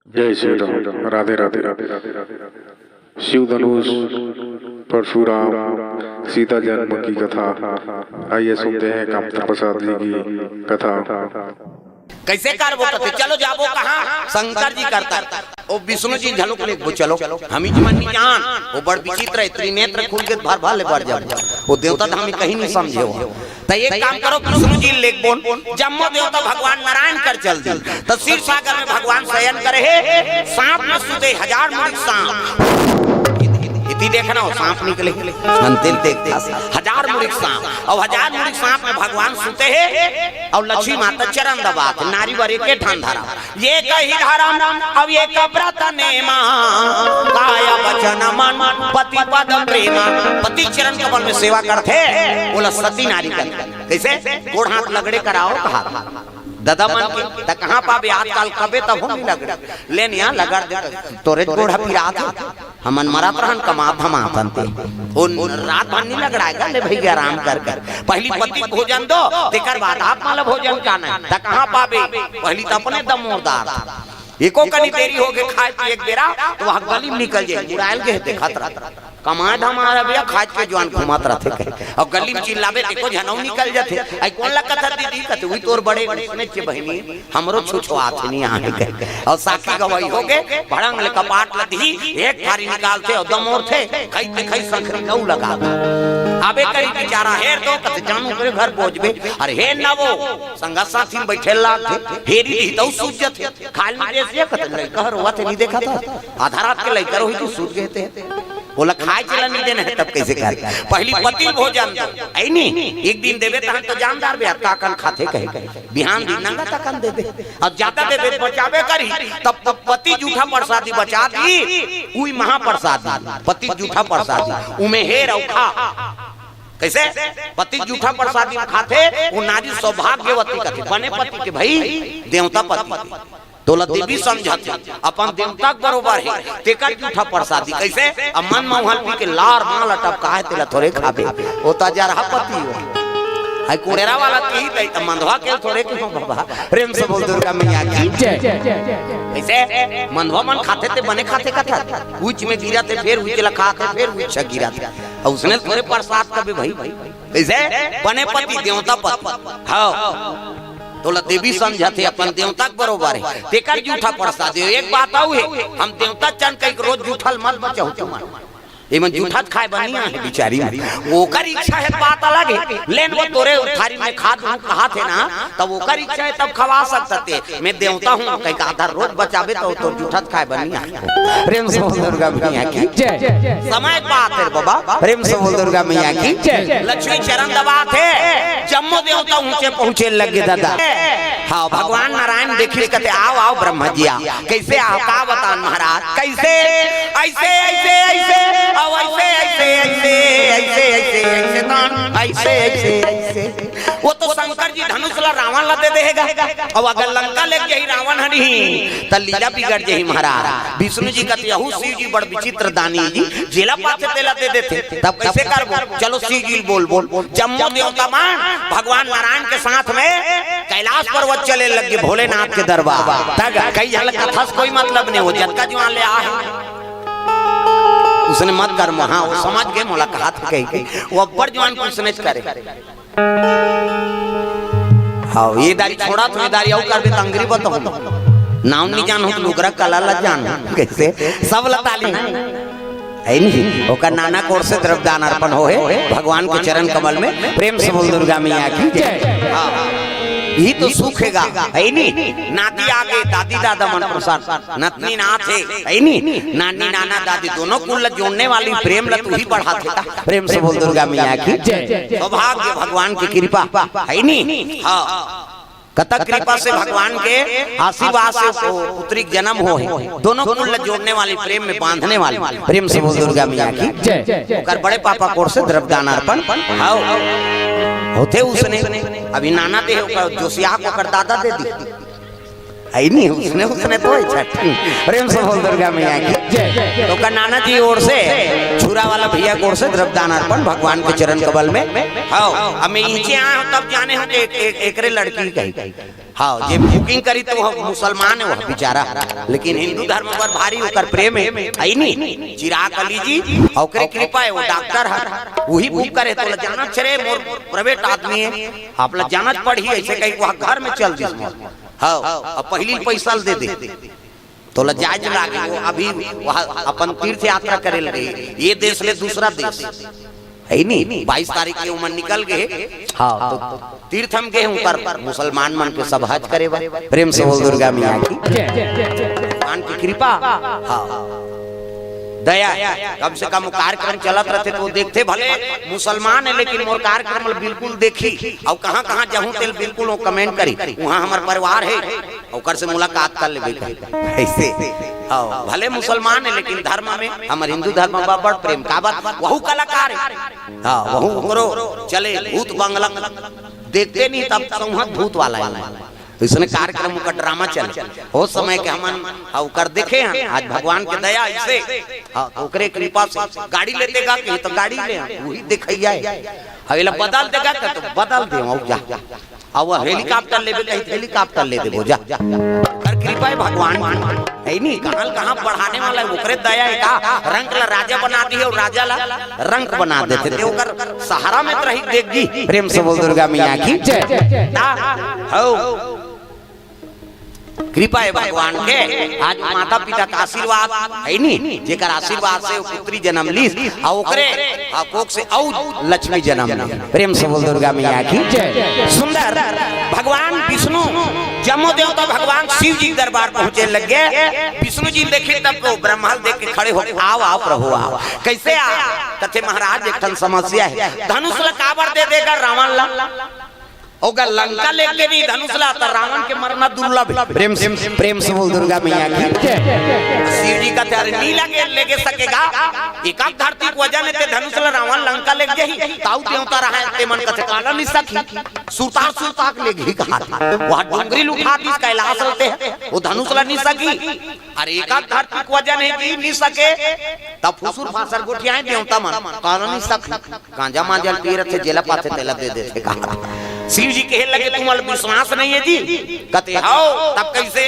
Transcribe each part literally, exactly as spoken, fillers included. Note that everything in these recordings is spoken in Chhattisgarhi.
जय श्री राम। राधे राधे। शिव धनुष, परशुराम, सीता जन्म की कथा। आइए सुनते हैं कामत प्रसाद जी की कथा। कैसे करबो कथे? चलो जाबो कहाँ? शंकर जी करता। ओ विष्णु जी झलुक लेगबो, चलो। हमी जी मन नी जान, ओ बड़ विचित्र हे, त्रिनेत्र खुल के भर भर ले बर जाबो। ओ देवता तो हमी कहीं नहीं समझे हो। त एक काम करो, विष्णु जी लेगबो, जम्मो देवता भगवान नारायण कर चल दी। त क्षीर सागर में भगवान शयन करे हे, सांप में सुते, हजार मुड़ी सांप। इति देखना हो, सांप निकले। अंतिम देखता, हजार मुड़ी सांप। अब हजार मुड़ी सांप में भगवान सुते हे, अउ लक्ष्मी माता चरण दबात, नारी बर एके ठन धरम। ये कही धरम, अब ये कब्रत नेमा, काय वचन मन पति पद प्रेमा। पति चरण कमल में सेवा करथे, ओला सती नारी करथे। कैसे? गोड़ हाथ लगड़े कराओ कहा ददा मन के, त कहाँ पाबे आजकल, कबे तब हम नहीं लगड़े। लेन यहाँ लगड़ दे, तोरे गोड़ पिरात हे। हमन मरत रहन, कमात धमात हन ते। ओ रात भर नहीं लगड़ाएगा, ले भैया आराम कर कर। पहली पति भोजन दो, तेकर बाद आप माला भोजन का नहीं। त कहाँ पाबे? पहली त अपने दमोरदार। एको कनी देरी हो गे खाए पिए एक बेरा, त वहाँ गली में निकल जाए, उड़ायल गे देखत रह। कमाए धमाए भैया, खाज के जुआन घुमात रहथे कहे। अउ गली में चिल्लाबे, देखो झनऊ निकल जाथे। आई कोन ला कथा दीदी? कथे, "उही तोर बड़े उसने चे बहिनी, हमरो छुछुआत हे नहीं आहे," कहे। अउ साखी गवाही हो गे, भड़ंग ले कपाट ल दिही, एक थारी निकालथे अउ दमोरथे, खई ते खई संखरी लऊ लगा। अबे करी बेचारा, हेर दो, कथे, "जानू तोरे घर बोझबे, अरे हे न वो, संगा साथी में बैठे लागथे, हेरी दिही तऊ सूझ जथे।" खाल में जैसे कथे, लइका हर रोवत हे, नहीं देखा था? आधा रात के लइका रोही जी सूत गए थे। बोला, "खाए चला नहीं देना है, तब कैसे कर?" पहली पति भोजन दो, ऐ नहीं, एक दिन देवे तहन तो जानदार बे, अतका कन खाथे कहे, बिहान दिन नंगा तकन दे दे। अब ज्यादा देवे तो बचावे करी, तब तो पति जूठा प्रसादी बचा दी, उई महाप्रसादी, पति जूठा प्रसादी, उमे हेर अउ खा। कैसे? पति जूठा प्रसादी में खाथे, वो नारी सौभाग्यवती कथे, बने पति के भाई, देवता पति के। तोला देवी समझत हे, अपन देवता के बरोबर हे, तेकर जूठा प्रसादी। कैसे? अब मन मौहल पी के लार माल टपकाए, तेला थोरे खाबे, वो त जरहा पति हो। आई कुड़ेरा वाला की दई त मंधवा के थोरे के हो बाबा। प्रेम से बोल दुर्गा मैया की। जय। कैसे? मंधवा मन खाथे ते बने खाथे कथा। उच में गिरा थे, फिर उच ला खाथे, फिर उच गिरा थे। अउ उसने थोरे प्रसाद कबे भाई। कैसे? बने पति, देवता पति। हाँ। तोला देवी समझत हे, अपन देवता के बरोबर हे, तेकर जूठा प्रसाद हे। एक बात अउ हे, हम देवता चन कई रोज जूठल मत बचाहू तुमन। एमन जूठा खाए बर नहीं आहे बिचारी मन। ओकर इच्छा हे, बात अलग हे, लेन वो तोरे थारी में खा दूं कहाथे ना, तब ओकर इच्छा हे, तब खवा सकत हे। मैं देवता हूँ, कहीं का आधा रोज बचाबे तो तोर जूठा खाए बर नहीं आहे। प्रेम से बोल दुर्गा मैया की। जय। समय के बात हे बाबा। प्रेम से बोल दुर्गा मैया की। जय। लक्ष्मी चरण दबाथे, जम्मो देवता ऊंचे पहुंचे लगे दादा। हाँ, भगवान नारायण देखिस कथे, "आओ, आओ ब्रह्मा जी, आओ।" कैसे आओ, का बतान महाराज? कैसे? ऐसे, ऐसे, ऐसे, आओ, ऐसे, ऐसे, ऐसे, ऐसे, ऐसे, ऐसे, तान, ऐसे, ऐसे, ऐसे। वो तो शंकर जी धनुष ला रावण ला दे देगा। अब अगर लंका लेके जाही रावण हनी, त लीला बिगड़ जाही महाराज। विष्णु जी कथे, "अहू शिव जी बड़ विचित्र दानी जी, जेला पाथे तेला दे देथे।" तब कैसे करबो? चलो शिव जी बोल, बोल। जम्मो देवता मन भगवान नारायण के साथ में कैलाश पर्वत चले लग गे, भोलेनाथ के दरबार। तब कई झन कथा से कोई मतलब नहीं हो, जतका जुआन ले आ हे। उसने मत कर, हाँ, वो समझ गे, मुलाकात कही के, वो अब्बड़ जुआन कुछ नहीं करे। हाँ, ये दारी छोड़ा तो ये दारी अउ करबे त अंगरी बताहूँ। नाम नहीं जान हो तो लुगरा कला ला जान। कैसे? सब लताली। है नहीं? ओकर नाना कोर से द्रव्यदान अर्पण होहे भगवान के चरण कमल में। प्रेम से बोल दुर्गा मैया की जय। हाँ। यही तो सुख हेगा, है नहीं? नाती आगे, दादी दादा मन प्रसन्न। नतनी नात हे, है नी? नानी नाना दादी दोनों कुल ला जोड़ने वाली प्रेम ला तू ही बढ़ाथे ता। प्रेम से बोल दुर्गा मैया की। जय। सौभाग्य भगवान की कृपा, है नी? हाँ। कतक कृपा से भगवान के आशीर्वाद से पु-, पुत्री के जन्म होहे। दोनों कुल ला जोड़ने वाली, प्रेम में बांधने वाली। प्रेम से बोल दुर्गा मैया की। जय। ओकर बड़े पापा कोर से द्रव्यदान अर्पण। हाँ। होथे उसने। अभी नाना दे ओकर जोसिया को ओकर दादा दे दी। है नहीं, उसने, उसने तो है छठ। प्रेम से बोल दुर्गा मैया की जय। तो कन्नाना जी ओर से, छुरा वाला भैया की ओर से द्रव्यदान अर्पण भगवान के चरण कमल में। हाँ, अब मैं इनके यहाँ तब जाने हो कि एक, एक, एकरे लड़की कही। हाँ, जे बुकिंग करी तो वो मुसलमान है, वो बेचारा, लेकिन हिंदू धर्म पर भारी ओकर प्रेम है, है नहीं? चिराग अली जी, ओकरे कृपा है, वो डॉक्टर है, वही बुक करे। तो जानत छे रे, मोर प्राइवेट आदमी है, आप ला जानत पड़ी, ऐसे कही वहाँ घर में चल दिस मोर। हाँ, अब पहली पैसा दे दे। तोला जायज लागे, वो अभी वहाँ अपन तीर्थ यात्रा करे लगे, ये देश ले दूसरा देश, है नी? बाईस तारीख के उमन निकल गए। हाँ, तो तीर्थ हम गए, उनकर मुसलमान मन के सब हज करे बा। प्रेम से बोल दुर्गा मैया की, भगवान की कृपा। हाँ, दया। कम से कम वो कार्यक्रम चलत रहते तो वो देखते, भले मुसलमान है लेकिन मोर कार्यक्रम ल बिल्कुल देखी, और कहाँ कहाँ जाहूँ तेल बिल्कुल वो कमेंट करी, वहाँ हमार परिवार है, ओकर से मुलाकात कर लेबे कही। ऐसे, हाँ, भले मुसलमान है लेकिन धर्म में, हमर हिंदू धर्म में बड़ प्रेम। का बात, वहू कलाकार है। हाँ, वहू ओकरो चले भूत बंगला, देखते नहीं तब संहत भूत वाला है। इसने कार्यक्रम का ड्रामा चले, हो समय के हमन, हाँ, ओकर देखे हैं। आज भगवान के दया ऐसे, हाँ, ओकरे कृपा से गाड़ी लेते गा के तो गाड़ी ले, वही दिखैया है। अब एला बदल देगा का तो बदल दे, और जा। अब वो हेलीकॉप्टर लेबे कही, हेलीकॉप्टर ले देबो, जा। कर कृपा है भगवान, है नी? कहाँ ल कहाँ बढ़ाने वाला है, ओकरे दया है का? रंक ला राजा बना दी और राजा ला रंक बना देते, ते ओकर सहारा में तो रही देख जी। प्रेम से बोल दुर्गा मैया की जय। ता, हो। कृपा है भगवान के, आज माता पिता का आशीर्वाद है नी, जेकर आशीर्वाद से वो पुत्री जन्म लीस, आ ओकरे, आ कोख से औ लक्ष्मी जन्म ली। प्रेम से बोल दुर्गा मैया की जय। सुंदर भगवान विष्णु, जम्मो देवता भगवान शिव जी के दरबार पहुंचे लग गए। विष्णु जी देखे तब को ब्रह्मा देख के खड़े हो, आओ, आओ प्रभु, आओ। कैसे आ? कथे महाराज, एक ठन समस्या है, धनुष ला काबर दे देगा रावण ला? ओकर लंका लेके नहीं धनुष ला, त रावण के मरना दुर्लभ है। प्रेम से, प्रेम से बोल दुर्गा मैया की। शिव जी का त्यार नी लगे, लेके सकेगा। एकाक धरती के वजन है, ते धनुष ला रावण लंका लेके जाही, ताऊ देवता रहा है, ते मन कथे काला नहीं सकी। सुरतार सुरतार के लेके ही कहा था। वहाँ डोंगरी ल उठा दी, कैलाश रहते हैं, वो धनुष ला नहीं सकी। अरे एकाक धरती के वजन है जी, नहीं सके। तब फुसुर फासर गोठियाए देवता मन, काला नहीं सकी। गांजा मांजा ल पिए रथे, जेला पाथे तेला दे देथे कहा। शिव जी कहे लगे, तुम्हारा विश्वास नहीं है जी? कथे, "हव।" तब कैसे?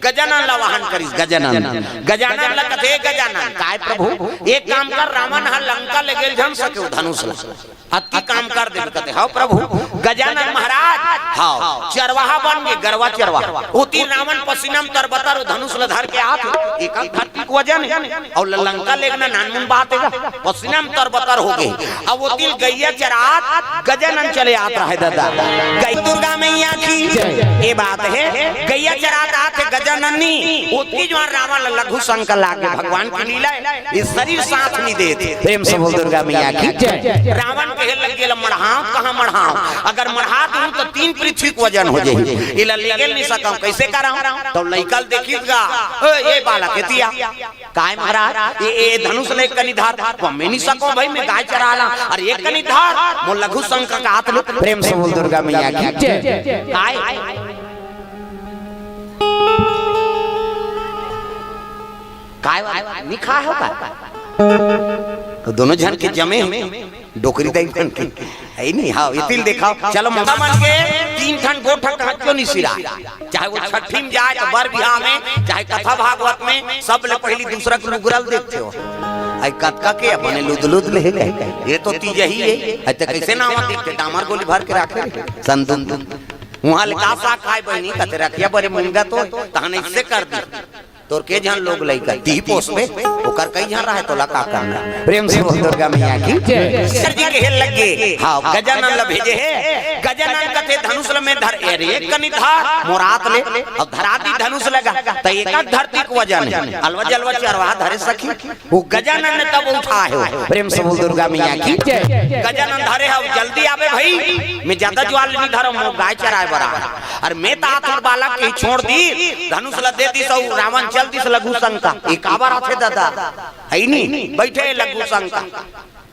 गजानन ला वाहन करिस, गजानन। गजानन ला कथे, "गजानन।" "काय प्रभु?" "एक काम कर, रावण ह लंका ले गेल झन सके धनुष ला, अतकी काम कर दे।" कथे, "हव प्रभु।" गजानन महाराज, हव, चरवाहा बन गे, गरवा चरवाहा। ओती रावण पसीना म तरबतर धनुष ला धर के आत, एक धरती के वजन है, अउ लंका लेगना नानमुन बात है गा। पसीना म तरबतर हो गे। अब ओती ल गैया चरात गजानन चले आत रहे दादा। गई दुर्गा मैया की जय। ए बात है, गैया चरात आत है गजानन नी, ओती जो रावण ल लघु शंका लागे। भगवान की लीला है, ये शरीर साथ नहीं देत। प्रेम से बोल दुर्गा मैया की जय। रावण कहे लगे, "ला मढ़ाव, कहाँ मढ़ाव? अगर मढ़ा दूं तो तीन पृथ्वी के वजन हो जाही। इला लेगेल नहीं सकम, कैसे कराव?" तो लइका ल देखिस गा, "ओ, ये बालक है तिया।" "काय महाराज?" "ये, ये धनुष ले कनी धार।" "वो मैं नहीं सको भाई, मैं गाय चराला।" "अरे एक कनी धार, मोर लघु शंका का हाथ ले।" प्रेम से बोल दुर्गा मैया की जय। "काय? काय निखा हो का?" तो दोनों झन के जमे डोकरी दाई मन के। है नहीं, हाँ, इतिल देखाव। चलो, ममता मन के तीन ठन गोठ कहाँ क्यों नहीं सिरा? चाहे वो छठी में जाए तो बर बिहाव में, चाहे कथा भागवत में, सब ले पहली दूसरा के लुगरा ल देखते हो। आई कतका के अपने लुद लुद ले गए। ये तो तीज ही है। आई तो कैसे नावा देखते, डामर गोली भर के रखे संदूक। वहाँ ले का साग खाए बहनी, कते रखिया बरे मुंगा तो, तहन इससे कर दी। तोर के झन लोग लइका, तीही पोसबे, ओकर कई झन रहे, तोला का करना? प्रेम से बोल दुर्गा मैया की जय। सर जी कहे लगे, हाँ, गजानन ल भेजे हे, गजानन कथे धनुष ल में धर, अरे एक कनी धार, मोर हाथ ले, अब धरा दी धनुष लगा, त एक धरती के वजन है, अलवा जलवा चरवाहा धरे सखी, वो गजानन ने तब उठाए हो। प्रेम से बोल दुर्गा मैया की जय। गजानन धरे हो, जल्दी आवे भाई, मैं ज्यादा ज्वाल नहीं धरो, मोर गाय चराए बर आ। अरे मैं तो आथोर बालक के छोड़ दी, धनुष ल दे दी, सौ रावण चल दी, लघु शंका। ये काबर आथे दादा? है नहीं, बैठे लघु शंका।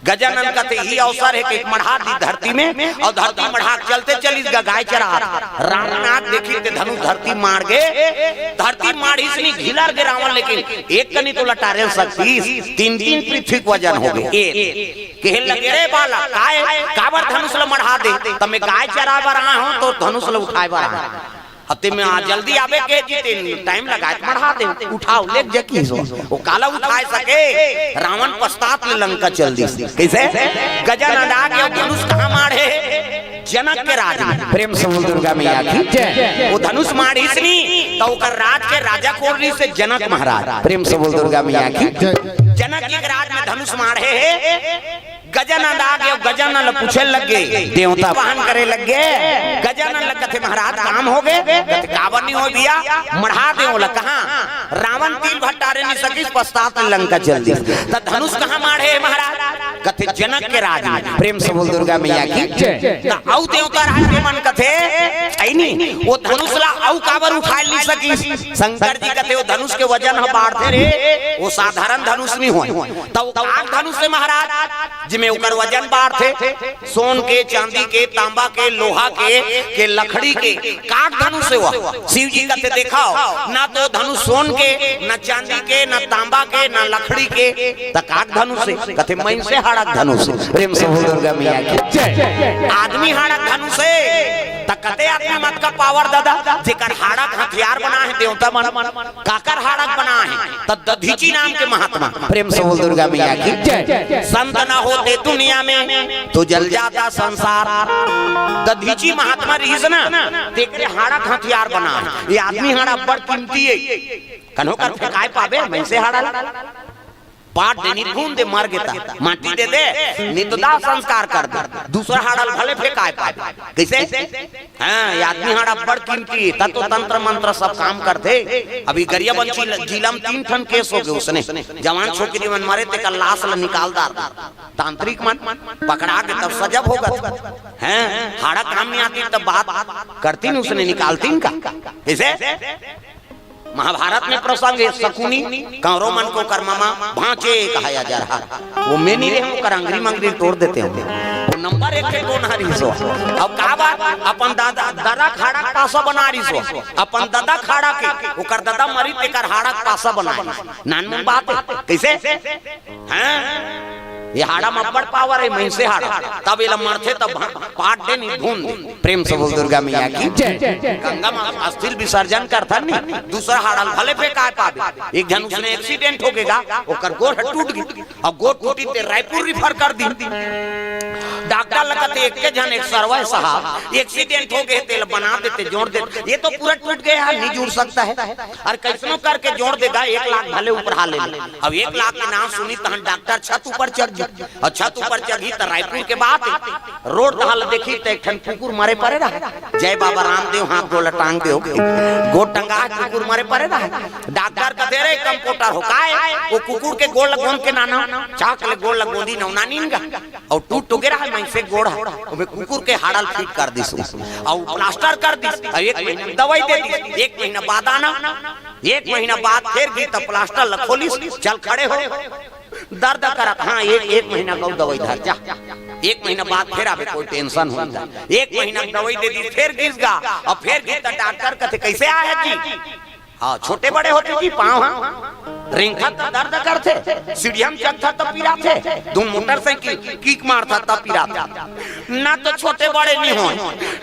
गजानन कथे, "इही अवसर हे कि मढ़ा दी धरती में," अउ धरती मढ़ा के चलते चलिस गा गाय चरात। रावण आके देखिस ते धनुष धरती माढ़ गे, धरती माढ़िस नी, घिलर गे रावण, लेकिन एक कनी तो लटारे सकतिस, तीन तीन पृथ्वी के वजन होगे। ए, कहे लगे, "रे बालक, काय, काबर धनुष ल मढ़ा दे?" "त मैं गाय चराय बर आय हंव, त धनुष ल उठाय बर आय हंव।" अते में आ जल्दी आबे के जी, तेन टाइम लगाए त मढ़ा दे, उठाव, लेग जा किहिस। ओ काला उठाय सके? रावण पश्चात ले लंका चल दिस। कइसे? गजानन आगे अउ धनुष कहाँ माढ़े? जनक के राज में। प्रेम से बोल दुर्गा मैया की जय। ओ धनुष माढ़िस नी, त ओकर राज के राजा कोन रिहिसे? जनक महाराज। प्रेम से बोल दुर्गा मैया की जय। जनक के राज में धनुष माढ़े हे। गजानन आगे, गजानन ल पूछे लगे, देवता वाहन करे लगे। गजानन ल कथे, "महाराज, काम होगे?" कथे, "काबर नइ होय भइया, मढ़ा दे ओला।" कहाँ? रावण तीर भर टारे नइ सकिस, पश्चात ले लंका चल दिस। त धनुष कहाँ माढ़े हे महाराज? कथे, "जनक के राज में।" प्रेम से बोल दुर्गा मैया की जय। त अउ देवता राज के मन कथे, "अइ नी, ओ धनुष ला अउ काबर उठाय नइ सकिस?" शंकर जी कथे, "ओ धनुष के वजन ह बाढ़थे रे, ओ साधारण धनुष नइ होय।" त ओ काक धनुष हे महाराज, जिमे ओकर वजन बाढ़थे, सोन के, चांदी के, तांबा के, लोहा के, के लकड़ी के, काक धनुष हे ओ। शिव जी कथे, "देखव, न तो धनुष सोन के, न चांदी के, न तांबा के, न लकड़ी के, त काक धनुष हे?" कथे, "मइनसे हाड़ा के धनुष हे।" प्रेम से बोल दुर्गा मैया की जय। आदमी हाड़ा के धनुष हे, त कते आदमी म अतका पावर ददा, जेकर हाड़ा के हथियार बनाय हे देवता मन। काकर हाड़ा के बनाय हे? त दधीचि नाम के महात्मा। प्रेम से बोल दुर्गा मैया की जय। संत न होते दुनिया में तो जल जाता संसार। दधीचि महात्मा रिहिस ना, तेकरे हाड़ा के हथियार बनाय हे। ए आदमी हाड़ा बड़ कीमती हे। कन्हो कर फेंकाय पाबे, मइनसे हाड़ा ला। पाट दे, निभून दे, मर गे त माटी दे दे, नइ तो दाह संस्कार कर दे। दूसरा हाड़ा ल भले फेंकाय पाबे। कइसे? हाँ, ए आदमी हाड़ा बड़ कीमती हे, त तो तंत्र मंत्र सब काम करथे। अभी गरियाबंद जिला म तीन ठन केस होगे ओसने। जवान छोकरी मन मरे, तेकर लाश ल निकाल डार। तांत्रिक मन पकड़ा के तब सजा भोगत। हैं, हाड़ा काम नइ आतिस तब बात करतिन, ओसने निकालतिन का? कइसे? महाभारत में प्रसंग हे, शकुनी, कौरव मन के ओकर ममा भांचे कहाय जरहा। ओ में नइ रहे, ओकर अंगरी मंगरी टोर देते हो। ओ नंबर एक के कोन हरिस ओ? अब का बात? अपन दादा, ददा के हाड़ा के पासा बनाय रिहिस ओ। अपन ददा के हाड़ा के, ओकर ददा मरिस तेकर हाड़ा के पासा बनाय रिहिस। नानमुन बात हे। कइसे? हैं? ए हाड़ा म अब्बड़ पावर हे, मइनसे हाड़ा। तब एला मरथे तब भा-, पाट दे, निभून दे। प्रेम से बोल दुर्गा मैया की जय। गंगा म अस्थि ल विसर्जन करथन नी, दूसरा हाड़ा ल भले फेंकाय पाबे। एक झन ओसने एक्सीडेंट होगे गा, ओकर गोड़ ह टूट गे। अब गोड़ टूटिस ते रायपुर रिफर कर दिस। डॉक्टर ल कथे, "एके झन एक सरवा हे साहब, एक्सीडेंट होगे हे, तेला बना देते, जोड़ देते।" "ये तो पूरा टूट गया है, नहीं जुड़ सकता है।" अरे कइसनो करके जोड़ दे गा, एक लाख भले ऊपर हा ले ले। अब एक लाख के नाम सुनिस तहन डॉक्टर छत ऊपर चढ़ गे। अउ छत ऊपर चढ़िस त रायपुर के बात हे, रोड तहा ल देखिस त एक ठन कुकुर मरे परे रहा, जय बाबा रामदेव, हाथ गोड़ ल टांग देव, गोड़ टंगा हे, कुकुर मरे परे रहा। डॉक्टर कथे, "रे कंपाउंडर हो, काय ओ कुकुर के गोड़ ल गोंद के नानव, चाक ले गोड़ ल गोंदिन अउ नानिन गा, अउ टूट तो गे रहा मइनसे गोड़ ह, ओमे कुकुर के हाड़ा ल फिट कर दिस, अउ प्लास्टर कर दिस, अउ एक महीना दवाई दे दिस, एक महीना बाद आना।" एक महीना बाद फेर गिस त प्लास्टर ल खोलिस, "चल खड़े हो, दर्द करत, हाँ, एक, एक महीना के दवाई धर जा, एक महीना बाद फेर आबे, कोई टेंशन होही त।" एक महीना के दवाई दे दिस, फेर गिस गा, अउ फेर गिस त डॉक्टर कथे, "कइसे आय जी?" "हाँ, छोटे बड़े होथे जी पाँव, हाँ, रेंगथस त दर्द करथे, सीढ़िया म चघथस त पिराथे, धुन मोटरसाइकिल किक मारथस त पिराथे।" ना तो छोटे बड़े नइ होय,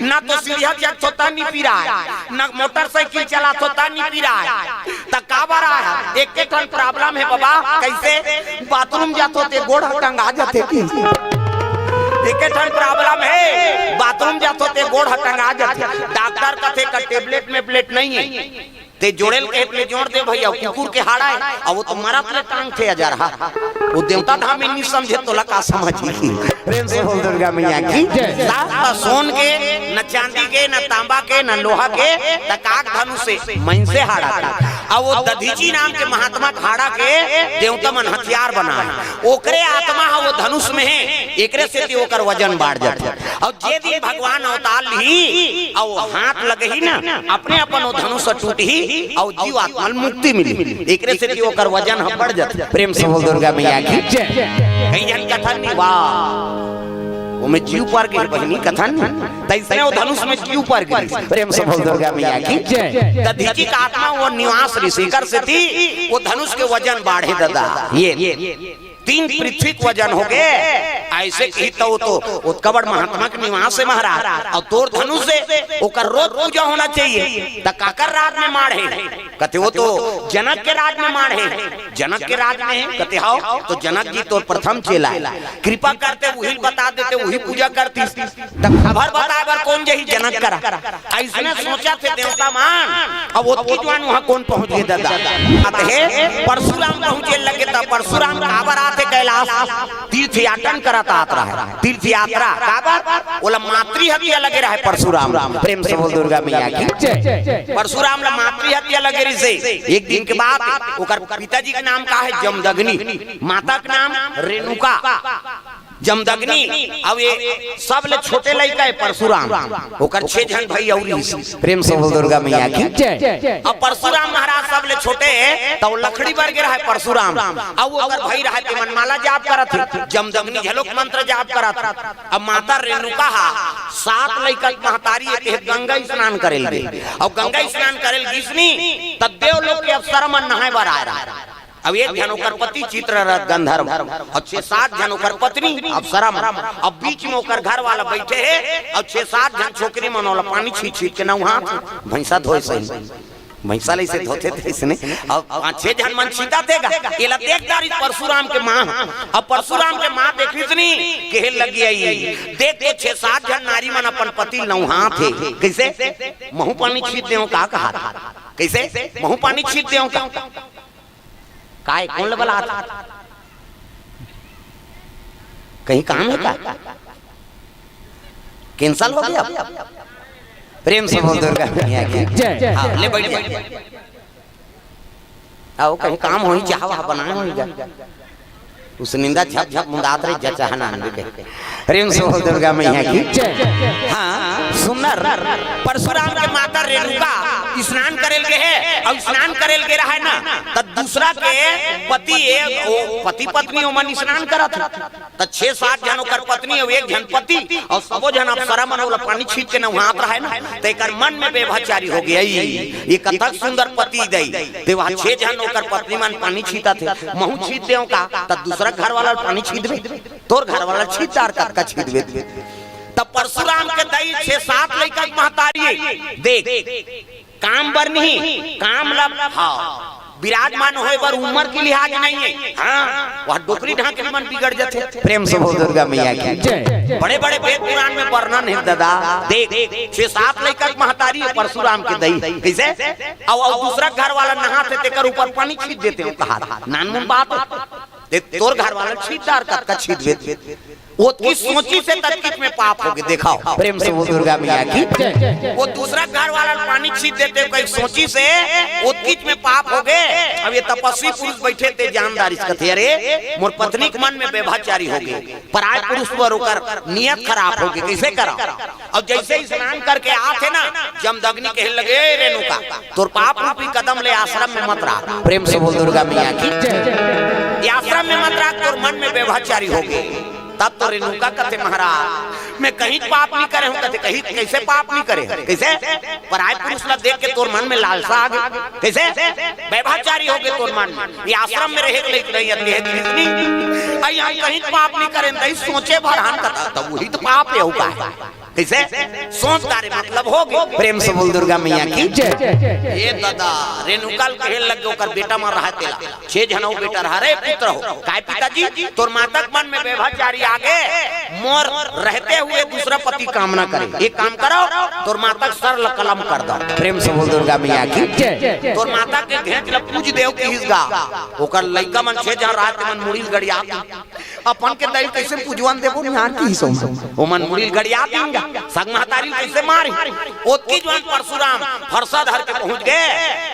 ना तो सीढ़िया चढ़थों त नइ पिराय, ना मोटरसाइकिल चलाथों त नइ पिराय, त काबर आय? एके ठन प्रॉब्लम हे बाबा। कइसे? बाथरूम जाथों ते गोड़ ह टंगा जाथे कि? एके ठन प्रॉब्लम हे, बाथरूम जाथों ते गोड़ ह टंगा जाथे। डॉक्टर कथे का टेबलेट मेबलेट नइ हे, ते जोड़े ल कहे ले जोड़ दे भइया, कुकुर के हाड़ा हे, अउ ओ तो मरत ले टांगथे अजरहा। ओ देवता धामी नइ समझे, तोला का समझही? प्रेम से बोल दुर्गा मैया की जय। त सोन के, न चांदी के, न तांबा के, न लोहा के, त काक धनुष हे, मइनसे हाड़ा के। अउ ओ दधीचि नाम के महात्मा के हाड़ा के देवता मन हथियार बनाय, ओकरे आत्मा ह ओ धनुष में हे, एकरे सेती ओकर वजन बाढ़ जाथे। अउ जे दिन भगवान अवतार लिही, अउ हाथ लगही ना, अपने अपन वो धनुष टूटही, अउ जीव आत्मा ल मुक्ति मिली। एकरे सेती ओकर वजन ह बढ़ जाथे। प्रेम से बोल दुर्गा मैया की जय। कई झन कथन नहीं, वाह, ओमे जीव पर गे बहिनी कथन, तइसने वो धनुष में जीव पर गे। प्रेम से बोल दुर्गा मैया की जय। दधीचि के आत्मा वो निवास रिहिस, एकर सेती वो धनुष के वजन बाढ़े ददा। ये तीन पृथ्वी के वजन हो गे। अइसे कही तो, तो ओतका बड़ महात्मा के निवास हे महाराज, अउ तोर धनुष हे, ओकर रोज पूजा होना चाहिए। त काकर राज में माढ़े? कथे वो तो जनक के राज में माढ़े। जनक के राज में हे? कथे हव। तो जनक जी तोर प्रथम चेला हे, कृपा करते उही ल बता देते, उही पूजा करतिस। त खबर बताए बर कोन जही जनक करा? अइसने सोचथे देवता मन। अब ओतकी जुवार उहाँ कोन पहुँच गे ददा? आत हे, परशुराम पहुँचे लगे, त परशुराम काबर आथे कैलाश? तीर्थ याटन करत आत रहय। तीर्थ यात्रा काबर? ओला मातृ हत्या लगे रहय परशुराम। प्रेम से बोल दुर्गा मैया की जय। परशुराम ला मातृ हत्या लगे रिहिसे। एक दिन के बाद ओकर पिताजी के नाम का हे? जमदग्नि। माता के नाम रेणुका। जमदग्नि, अब ये सबले छोटे लइका हे परशुराम, ओकर छह झन भाई अउ रिहिस। प्रेम से बोल दुर्गा मैया की जय। अब परशुराम महाराज सबले छोटे हे, त वो लकड़ी बर गे रहय परशुराम, अउ ओकर भाई रहय तेमन माला जाप करत हे, जमदग्नि घलोक मंत्र जाप करत हे। अब माता रेणुका हा सात लइका के महतारी हे, तेह गंगा स्नान करे ल गे, अउ गंगा स्नान करे ल गिसनी, त देवलोक के अप्सरा मन नहाए बर आए रहय। अब एक झन ओकर पति चित्ररथ गंधर्व, अउ छह सात झन ओकर पत्नी अप्सरा मन, अउ बीच में ओकर घर वाला बइठे हे, अउ छह सात झन छोकरी मन ओला पानी छींच छींच के नहवात हे, भैंसा धोए सही। भैंसा ल अइसे धोथे थे अइसने, अउ पाँच छह झन मन छींचत हे गा। एला देख डारिस परशुराम के माँ, अउ परशुराम के माँ देखिस नी, कहे लगी, "अई, देख तो छह सात झन नारी मन अपन पति ल नहवात हे, कइसे महूँ पानी छींच देवं का?" कहा, "कइसे महूँ पानी छींच देवं का?" काय कोन ल बलात? कहीं काम हे का? Cancel हो गे? प्रेम से बोल दुर्गा मैया की जय। हाँ, ले बइठ, बइठ। आओ, कहीं काम होही, चाह वाह बनाए होही गा। उस निंदा झप झप मुंदात रही, जचा हना हन बिके। प्रेम से बोल दुर्गा मैया की जय। हाँ, सुंदर। परशुराम के माता रेणुका स्नान करे ल गे हे, अउ स्नान करे ल गे रहय ना, त दूसरा के पति, एक, ओ, पति पत्नी ओमन स्नान करत हे। त छह सात झन ओकर पत्नी अउ एक झन पति अउ सबो झन अप्सरा मन ओला पानी छींच के नहवात रहय ना, त एकर मन में व्यभिचारी हो गे, "अई, ये कतक सुंदर पति दई, ते वहाँ छह झन ओकर पत्नी मन पानी छींचत हे, महूँ छींच देवं का?" त दूसरा घर वाला ल पानी छींच देबे, तोर घर वाला ल छींच डार, कतका छींच देबे। त परशुराम के दई छह सात लइका के महतारी हे, देख, काम बर नहीं, काम ला, हाँ, विराजमान होए बर उम्र के लिहाज नहीं हे। हाँ, वह डोकरी ढाकरी मन बिगड़ जथे। प्रेम से बोल दुर्गा मैया की जय। बड़े बड़े वेद पुराण में वर्णन हे ददा। देख, छह सात लइका के महतारी हे परशुराम के दई। कइसे? अउ, अउ दूसरा घर वाला नहात हे, तेकर ऊपर पानी छींच देते हो, कहा, नानमुन बात हे। ते तोर घर वाला ल छींच डार, कतका छींच देबे। ओतकी सोचिस हे ततकिच में पाप हो गे, देखाव। प्रेम से बोल दुर्गा मैया की जय। वो दूसरा घर वाला ल पानी छींच देते कहीं सोचिस हे, ओतकिच में पाप हो गे। अब ये तपस्वी पुरुष बइठे ते जान डारिस, कथे, "अरे, मोर पत्नी के मन में व्यभिचारी हो गे, पराय पुरुष बर ओकर नियत खराब हो गे, कइसे करंव?" अउ जइसे स्नान करके आत हे ना, जमदग्नि कहे लगे, "ए रेणुका, तोर पाप रूपी कदम ले आश्रम में मत राख।" प्रेम से बोल दुर्गा मैया की जय। ये आश्रम में मत राख, तोर मन में व्यभिचारी हो गे। तब तो रेणुका कथे, "महाराज, मैं कहीं पाप नहीं करे हूँ।" कथे, "कहीं कइसे पाप नहीं करे हूँ? कइसे? पराय पुरुष ला देख के तोर मन में लालसा आ गे। कइसे? व्यभिचारी हो गे तोर मन में। ये आश्रम में रहे के लायक नहीं हे, अई हम कहीं पाप नहीं करे, नहीं सोचे भर हन कथा, तब वही तो पाप हे, अउ का हे?" कइसे? सोच डारे, मतलब हो गे। प्रेम से बोल दुर्गा मैया की जय। ए ददा, रेणुका ल कहे लगे, ओकर बेटा मन रहय तेला, छह झन अउ बेटा रहय, "अरे पुत्र हो, काय पिताजी, तोर माता के मन में व्यभिचारी आ गे, मोर रहते हुए दूसरा पति कामना करे, एक काम करव, तोर माता के सर ल कलम कर दव।" प्रेम से बोल दुर्गा मैया की जय। तोर माता के घेंच ल पूज देव किहिस गा, ओकर लइका मन छह झन रहय तेमन मुड़ी ल गड़ियात। अपन के दई कइसे पूजवन देबो, निहार किहिस ओमन। ओमन मुड़ी ल गड़िया दिन गा, सग महतारी ल कइसे मारी। ओतकी जुवार परसुराम फरसा धर के पहुंच गे,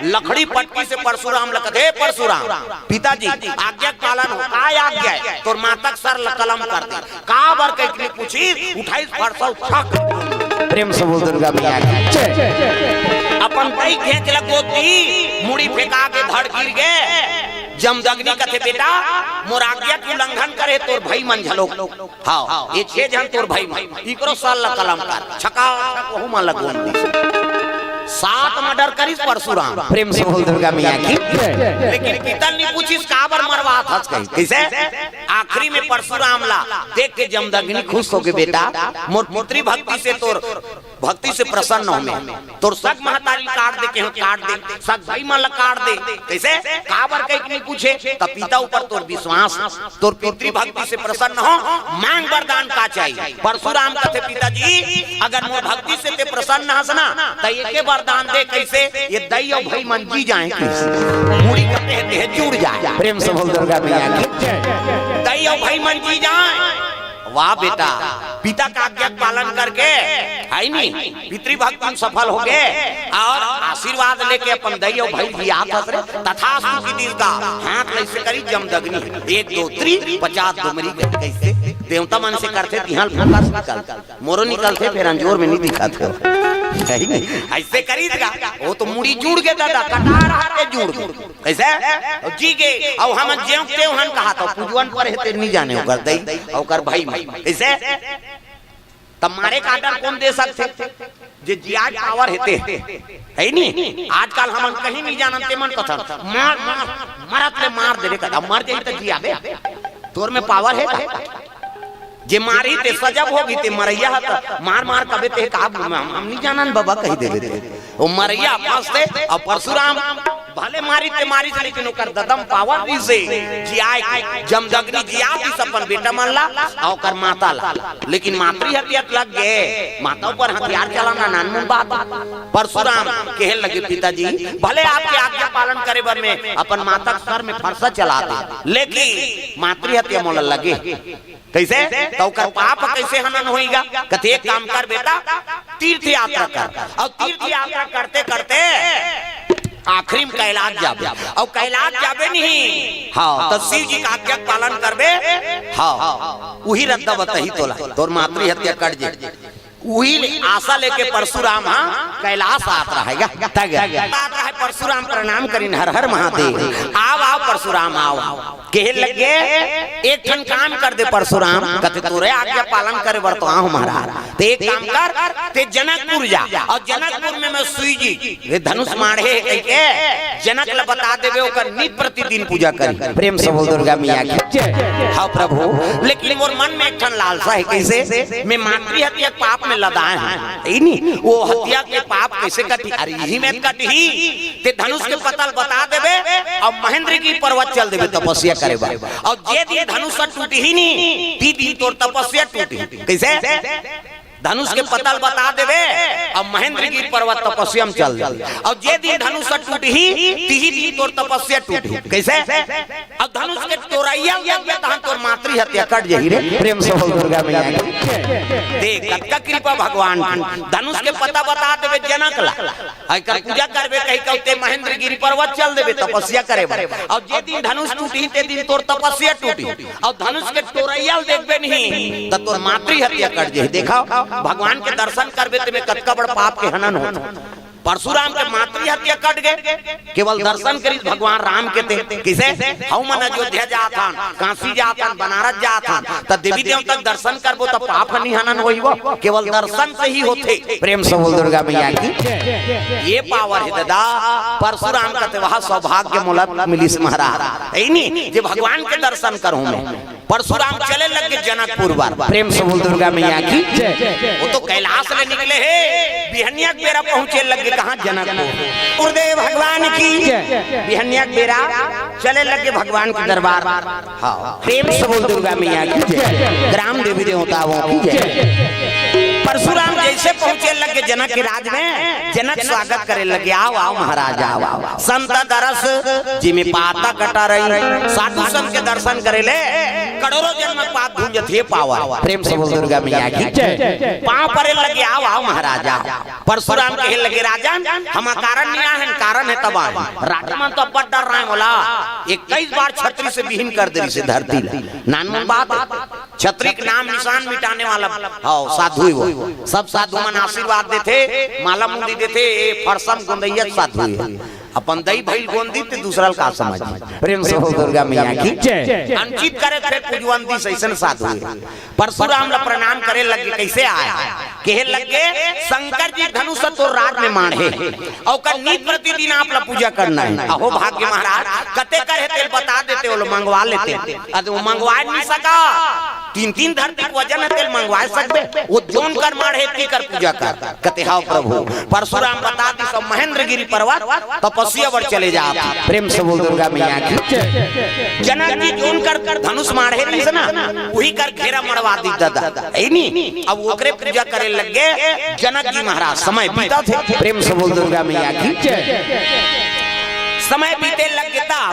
लकड़ी पटकी से परसुराम ल कथे, "हे परसुराम, पिताजी, आज्ञा के पालन हो।" "काय आज्ञा हे?" "तोर माता के सर ल कलम कर दे।" "काबर?" कहिके पूछिस, उठाइस फरसा, छक। प्रेम से बोल दुर्गा मैया की जय। अपन दई घेंच ल गोती, मुड़ी फेंका के धड़ गिर गे। जमदग्नि कथे, "बेटा, मोर आज्ञा के उल्लंघन करे तोर भई मन घलो।" "हाव, ये छे झन तोर भई मन, इकरो सर ल कलम कर।" छका छक वहू मन ल गोंद दिस। सात मर्डर करिस परसुराम। प्रेम से बोल दुर्गा मैया की जय। लेकिन पिता ल नइ पूछिस, "काबर मरवात हस?" कहिस। कइसे? आखिरी में परसुराम ला देख के जमदग्नि खुश होगे, "बेटा, मोर पुत्री भक्ति से तोर भक्ति से प्रसन्न हों मैं। तोर सग महतारी ल काट दे केहेंव, काट दे, सग भई मन ल काट दे।" कइसे? "काबर?" कहिके नइ पूछे, त पिता ऊपर तोर विश्वास, तोर पितृभक्ति से प्रसन्न हों, मांग वरदान का चाही। परसुराम कथे, "पिताजी, अगर मोर भक्ति से तें प्रसन्न हस ना, त एके वरदान दे।" कइसे? "ये दई अउ भई मन जी जाएं।" कइसे? मुड़ी कटे हे, देह जुड़ जाए। प्रेम से बोल दुर्गा मैया की जय। "दई अउ भई मन जी जाएं।" वाह बेटा, पिता का आज्ञा के पालन करके, हे नी, पितृभक्ति म सफल होगे अउ आशीर्वाद लेके अपन दई अउ भई ल जियात हस रे। तथास्तु की दिस गा, हाथ ल अइसे करिस जमदग्नि, एक दो तीन, पचास डोमरी कइसे देवता मन से करथे, तिहां ल फोकस निकल, मोरो निकलथे, फेर अंजोर में नइ दिखत हे। हे नी? अइसे करिस गा, ओ तो मुड़ी जुड़ गे दादा, कटार हाथे जुड़ गे। कइसे? अउ जी गे, अउ हमन जेंव तेंव हन कहात हन, पूजवन पर हे तेन नइ जाने ओकर दई, ओकर भई मन। कइसे? त मारे के order कोन दे सकथे? जे जियाय के power हे ते। हे नी? आजकल हमन कहीं नइ जानन, ते मन कथन, "मार, मार, मरत ले मार दे रे," कथा, मर जाही त जियाबे। तोर में power हे का? जे मारही ते सजब होगी, ते मरइया ह त मार मार कबे ते का, हम, हम नइ जानन बबा, कहि देबे ते। ओ मरइया फंसथे, अउ परसुराम भले मारिस ते मारिस, लेकिन ओकर ददम power दिस हे, जियाय के, जमदग्नि जिया दिस अपन बेटा मन ला, अउ ओकर माता ला। लेकिन मातृ हत्या लग गे, माता ऊपर हथियार चलाना नानमुन बात। परसुराम कहे लगे, "पिताजी, भले आपके आज्ञा पालन करे बर मैं अपन माता के सर में फरसा चला दे, लेकिन मातृ हत्या मोला लगे।" कइसे? त ओकर पाप कइसे हनन होही गा? कथे, "एक काम कर बेटा, तीर्थ यात्रा कर, अउ तीर्थ यात्रा करते करते आखिरी में कैलाश जाबे, अउ कैलाश जाबे नहीं, हाँ, त शिव जी के आज्ञा के पालन करबे, हाँ, उही रद्दा बताही तोला, तोर मातृ हत्या कट जे।" उही आशा लेके परसुराम ह कैलाश आत रहे गा। तग आत रहे, परसुराम प्रणाम करिन, "हर हर महादेव।" "आव, आव परसुराम, आव।" कहे लगे, "एक ठन काम कर दे परसुराम।" कथे, "तोरे आज्ञा पालन करे बर तो आहूं महाराज।" "ते एक काम कर, ते जनकपुर जा, अउ जनकपुर में मैं सुई जी ये धनुष माढ़े हे कहिके जनक ल बता देबे, ओकर नित प्रतिदिन पूजा करी।" प्रेम से बोल दुर्गा मैया की जय। हाँ प्रभु, लेकिन मोर मन में एक ठन लालसा हे, कइसे? मैं मातृ हत्या के पाप में लदाय हूँ, हे नी? ओ हत्या के पाप कइसे कटही? अरे इही में कटही, ते धनुष के पता ल बता देबे अउ महेंद्रगिरी पर्वत चल देबे तपस्या करे बर। अउ जे दिन धनुष ह टूटही नी, ती दिन तोर तपस्या टूटही। कइसे? धनुष के पता ल बता देबे, अउ महेंद्रगिरी पर्वत तपस्या म चल देबे। अउ जे दिन धनुष ह टूटही, तिही दिन तोर तपस्या टूटही। कइसे? अउ धनुष के टोरइया ल देखबे, तहन तोर मातृ हत्या कट जही रे। प्रेम से बोल दुर्गा मैया की। देख, कतका कृपा भगवान की। धनुष के पता बता देबे जनक ला। अउ एकर पूजा करबे कहिके, ते महेंद्रगिरी पर्वत चल देबे तपस्या करे बर। अउ जे दिन धनुष टूटही, ते दिन तोर तपस्या टूटही। अउ धनुष के टोरइया ल देखबे नहीं, त तोर मातृ हत्या कट जही। देखव, भगवान के दर्शन करबे, तेमे कतका बड़ पाप के हनन होथे। परसुराम के मातृ हत्या कट गे, केवल दर्शन करिस भगवान राम के ते। कइसे? हमन अयोध्या जात हन, काशी जात हन, बनारस जात हन, त देवी देवता के दर्शन करबो त पाप ह नइ हनन होही वो, केवल दर्शन से ही होथे। प्रेम से बोल दुर्गा मैया की। ये power हे दादा, परसुराम कथे, "वह सौभाग्य मोला मिलिस महाराज, हे नी, जे भगवान के दर्शन करहूं मैं।" परसुराम चले लगे जनकपुर बर। प्रेम से बोल दुर्गा मैया की जय। वो तो कैलाश ले निकले हे, बिहनिया के बेरा पहुंचे लगे कहां? जनकपुर। गुरुदेव भगवान की जय। बिहनिया के बेरा चले लगे भगवान के दरबार। हाँ, प्रेम से बोल दुर्गा मैया की जय। ग्राम देवी देवताओं की जय। परसुराम जइसे पहुंचे लगे जनक के राज में, जनक स्वागत करे लगे, "आव, आव महाराज, आव, आव।" संत दरस जिमि पाता कटारई, साधु संत के दर्शन करे ले करोड़ों जन्म पाप धुंजत हे पावन। प्रेम से बोल दुर्गा मैया की जय। पाँव परे लगे, "आव, आव महाराज, आव।" परशुराम कहे लगे, "राजन, हम अकारण नहीं आए हन, कारण हे तब आए हन।" राजा मन तो अब्बड़ डर्राय हे मोला, इक्कीस बार छतरी से बिहीन कर दे रिहिसे धरती ला। नानमुन बात हे। छतरी के नाम निशान मिटाने वाला, हाँ, साधु हे वो। सब साधु मन आशीर्वाद देथे, माला मुंदी देथे, ए फरसम गोंदइया साधु हे। अपन दई भइल गोंदी ते दूसरा ल का समझ। प्रेम से बोल दुर्गा मैया की जय। अनचित करे फेर पूजवंती सइसन साधु हे। परशुराम ला प्रणाम करे लगे, कइसे आय? कहे लगे, "शंकर जी धनुष तोर राज में माढ़े, अउ ओकर नित प्रतिदिन आप ला पूजा करना हे।" अहो भाग्य महाराज, कते कर हे तेल बता देते, वो लो मंगवा लेते। अरे वो मंगवा नहीं सका, तीन तीन धरती के वजन हे तेल मंगवा सकबे? वो जोन कर माढ़े ती कर पूजा कर। कते, "हव प्रभु।" परशुराम बता दिस, सब महेंद्रगिरी पर्वत तपस्या बर चले जात हे। प्रेम से बोल दुर्गा मैया की जय। जनक जी जोन कर धनुष माढ़े रिहिस ना, उही कर घेरा मड़वा दिस दादा, हे नी? अब ओकरे पूजा करे लगे जनक जी महाराज। समय बीतत हे। प्रेम से बोल दुर्गा मैया की जय। समय बीते लगे तब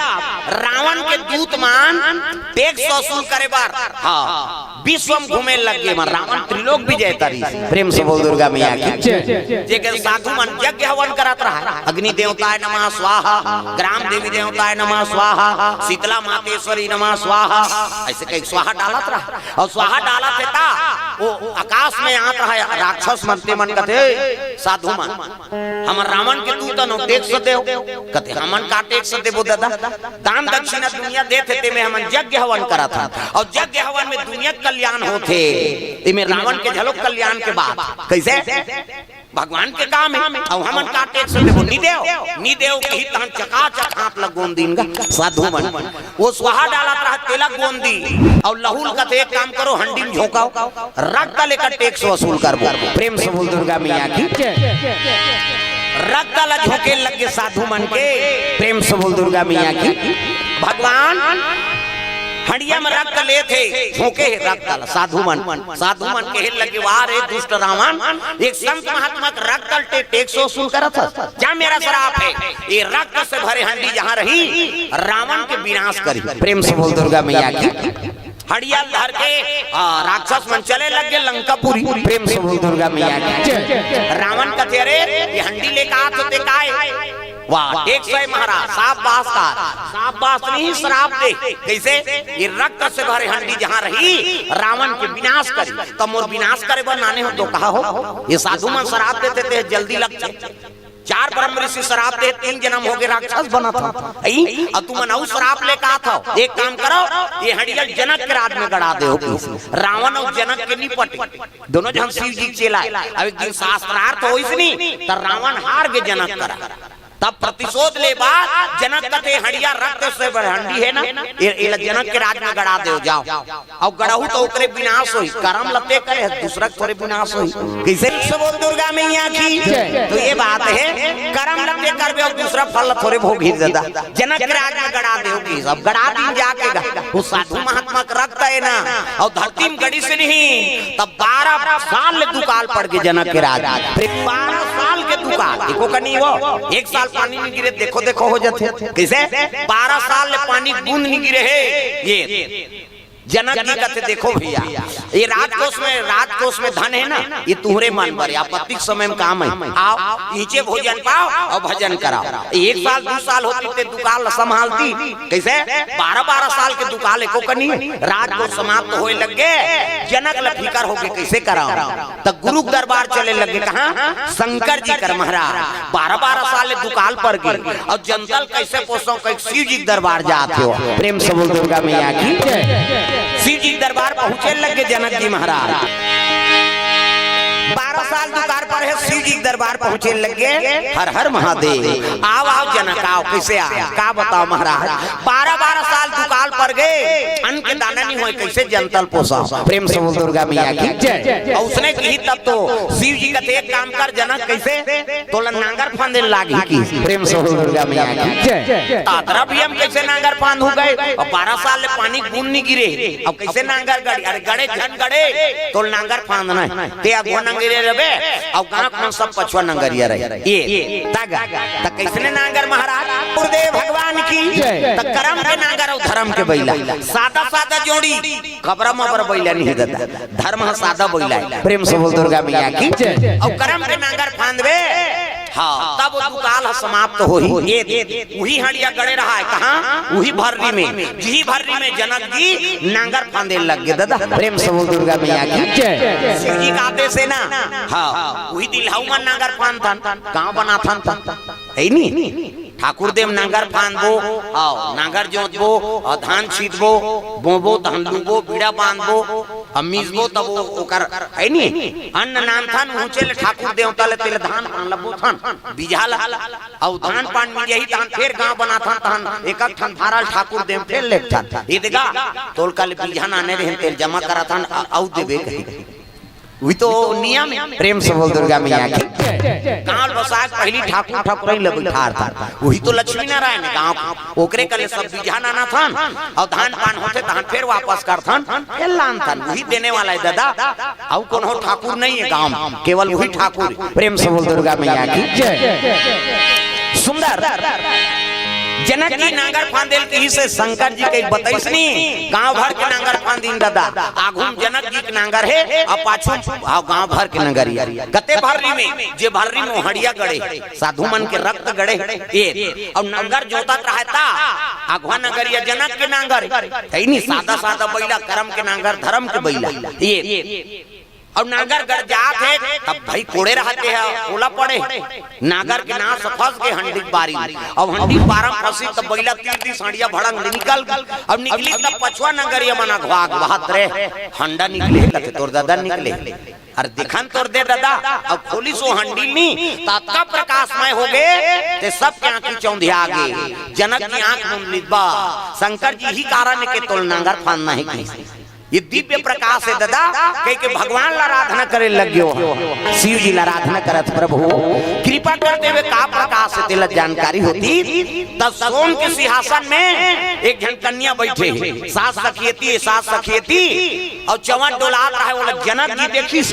रावण के दूत मन टैक्स वसूल करे बर, हाँ, विश्व में घूमे लगे मन। रावण त्रिलोक विजेता रिहिस। प्रेम से बोल दुर्गा मैया की जय। जेकर साधु मन यज्ञ हवन करत रहय, "अग्नि देवताय नमः स्वाहा, ग्राम देवी देवताय नमः स्वाहा, शीतला मातेश्वरी नमः स्वाहा", अइसे कहिके स्वाहा डालत रहय। अउ स्वाहा डालत हे ता वो आकाश में आत रहय राक्षस मन, ते मन कथे, "साधु मन, हमर रावण के दूत अन टैक्स देव।" कथे, "हमन का टैक्स देबो दादा? दान दक्षिणा दुनिया देथे, तेमे हमन यज्ञ हवन करत हन, अउ यज्ञ हवन में दुनिया के कल्याण होथे, तेमे रावण के घलो कल्याण के बात।" कइसे? भगवान के काम हे, अउ हमन का टैक्स देबो? "नी देव, नी देव," कही तहन चकाचक हाथ ला गोंदिन गा साधु मन। वो स्वाहा डालत रहय, तेला गोंदी, अउ लहू ल कथे, "एक काम करो, हंडी में झोंकाव, रक्त ले एकर टैक्स वसूल करबो।" प्रेम से बोल दुर्गा मैया की जय। रक्त ला झोंके लगे साधु मन के। प्रेम से बोल दुर्गा मैया की। भगवान हंडिया में रक्त लेथे, झोंके हे रक्त ला साधु मन। साधु मन कहे लगे, "वाह रे दुष्ट रावण, एक संत महात्मा के रक्त ले टैक्स वसूल करत हस? जा, मेरा श्राप हे, ये रक्त से भरे हंडी जहाँ रही, रावण के विनाश करी।" प्रेम से बोल दुर्गा मैया की। हंडिया धर के, आ, राक्षस मन चले लगे लंकापुरी। प्रेम से बोल दुर्गा मैया की जय। रावण कथे, "अरे, ये हंडी लेके आत होते काय?" "वाह, टैक्स हे महाराज, शाबाश का, शाबाश नहीं, श्राप दे।" कइसे? "ये रक्त से भरे हंडी जहाँ रही, रावण के विनाश करी।" त मोर विनाश करे बर लाने हो तो कहा हो, ये साधु मन श्राप देथे ते जल्दी लगथे। चार ब्रह्म ऋषि श्राप दे, तीन जनम होगे राक्षस बनत हव। अई, अउ तुमन अउ श्राप लेके आत हव। एक काम करो, ये हंडिया जनक के राज में गड़ा देव। रावण अउ जनक के नी पटे, दोनों झन शिव जी के चेला हे। अब एक दिन शास्त्रार्थ होइस नी, त रावण हार गे जनक करा। तब प्रतिशोध ले बर जनक कथे, "हंडिया रक्त से भरे हंडी हे ना, ए-, एला जनक के राज में गड़ा देव, जाव।" अउ गड़हू त ओकरे विनाश होही, करम ल ते करे हस, दूसरा के थोरे विनाश होही। कइसे? से बोल दुर्गा मैया की जय। त ये बात हे, करम ल ते करबे अउ दूसरा फल ल थोरे भोगही दादा। जनक के राज में गड़ा देव कि सब गड़ा दिन जाके गा। वो साधु महात्मा के रक्त हे ना, अउ धरती में गड़िस नहीं, तब बारह साल ले दुकाल पड़ गे जनक के राज। फिर बारह साल के दुकाल, एको कनी हो, एक साल पानी नी गिरे, देखो देखो हो जाथे। कइसे? बारह साल ले पानी बूंद नी गिरे हे। ये जनक जी कथे, "देखो भइया, ये राजकोष में, राजकोष में धन हे ना, ये तुंहरे मन बर, आपत्ति के समय में काम आही। आव, इहिंचे भोजन पाव अउ भजन कराव।" एक साल, दू साल होतिस ते दुकाल ल संभालतिस। कइसे? बारह बारह साल के दुकाल एको कनी, राजकोष समाप्त होय लग गे, जनक ल फिकर होगे, कइसे कराव? त गुरु के दरबार चले लगे, कहाँ? शंकर जी कर महाराज। बारह बारह साल ले दुकाल पड़ गे, अउ जनता ल कइसे पोसंव कहिके शिव जी के दरबार जात हे। प्रेम से बोल दुर्गा मैया की जय। शिव जी के दरबार पहुँचे लगे जनक जी महाराज। बारह साल दुकाल पड़े हे, शिव जी के दरबार पहुँचे लगे। हर हर महादेव। आव आव जनक आव, कइसे आव? का बताव महाराज, बारह बारह साल दुकाल पड़ गे, अन्न के दाना नी होय, कइसे जनता ल पोसंव? प्रेम से बोल दुर्गा मैया की जय। अउ उसने किही तब तो शिव जी कथे, "एक काम कर जनक, कइसे? तोला नांगर फांदे लागही।" प्रेम से बोल दुर्गा मैया की जय। त अतरा भी हम कइसे नांगर फांद हो गए, अउ बारह साल ले पानी बूंद नइ गिरे, अउ कइसे नांगर गड़ही? अरे गड़े झन गड़े, तोल नांगर फांदना हे। ते अगुवा नंगरिया रहिबे, अउ गांव के मन सब पछुआ नंगरिया रहे। ये, तगा, त कइसने नांगर महाराज? गुरुदेव भगवान की, जय। त करम के नांगर अउ धरम के बइला। सादा सादा जोड़ी, कबरा मबर बइला नहीं ददा। धरम ह सादा बइला हे। प्रेम से बोल दुर्गा मैया की। जय। अउ करम के नांगर फांदबे, हाँ, तब ओ दुकाल ह समाप्त होही। ये, उही हंडिया गड़े रहा हे, कहाँ? उही भर्री में, जिही भर्री में जनक जी नांगर फांदे लग गे ददा। प्रेम से बोल दुर्गा मैया की। जय। शिव जी के आदेश हे ना, हाँ, उही दिल हमन नांगर फांदथन, गांव बनाथन त, हे नी? ठाकुर देव नांगर फांदबो, हाँ, नांगर जोतबो, अउ धान छीदबो, बोबो, तहन लूबो, बीड़ा बांधबो, अउ मिसबो, तब ओ-, ओकर, हे नी? अन्न नानथन, उहूचे ले ठाकुर देवता ले तेला धान पान ल बोथन, बीजहा ल, अउ धान पान मिल जाही, तहन फेर गांव बनाथन, तहन एक एक ठन भारा ल ठाकुर देव फेर लेगथन। ये ददा, तोल काले बीजहा नाने रहेन, तेला जमा कराथन, अ-, अउ देबे कही। उही तो नियम हे। प्रेम से बोल दुर्गा मैया की। गांव बसाय के पहिली ठाकुर ठाकुरइन ल बइठारथन, उही तो लक्ष्मी नारायण हे गांव के। ओकरे करा ले सब बीजहा नानथन, अउ धान पान होथे, तहन फेर वापस करथन, फेर लानथन। उही देने वाला हे ददा, अउ कोनो ठाकुर नइ हे गांव में, केवल उही ठाकुर हे। प्रेम से बोल दुर्गा मैया की। जय। सुंदर। जनक जी नांगर फांदे ल किहिसे शंकर जी के बतइस नी, गांव भर के नांगर फांदिन ददा। आघू म जनक जी के नांगर हे, अउ पाछू म, हाँ, गांव भर के नंगरिया। कते भर्री में, जे भर्री में ओ हंडिया गड़े हे, साधु मन के रक्त गड़े हे, ये। अउ नांगर जोतत रहय त, अगुवा नंगरिया जनक के नांगर हे, हे नी? सादा सादा बइला, करम के नांगर, धरम के बइला, ये। अउ नांगर गड़ जात हे, तब भई कोड़े रहते हे, ओला पड़े। नांगर के नास फंस गे हंडी के बारी म। अउ हंडी के बारा म फंसिस, तब बइला तीर दिस, हंडिया भड़ंग ले निकल गे। अउ निकलिस, तब पछुआ नंगरिया मन अघवा गे, बहत रहे, हंडा निकले हे, कथे तोर ददा निकले हे। अरे देखन तोर दे ददा, अउ खोलिस ओ हंडी ल नी, त अतका प्रकाशमय हो गे, ते सबके आंखी चौंधिया गे। जनक जी आंख मूंद लिस बा, शंकर जी इही कारन हे के तोल नांगर फांदना हे कहिस। ये दिव्य प्रकाश हे ददा, कहिके भगवान ल आराधना करे लग गेव। शिव जी ल आराधना करत, प्रभु कृपा कर देबे, का प्रकाश हे तेला जानकारी होतिस, त सोन के सिंहासन में एक झन कन्या बइठे हे, सात सखी एती, सात सखी एती, अउ चंवर डोलात रहय, ओला जनक जी देखिस।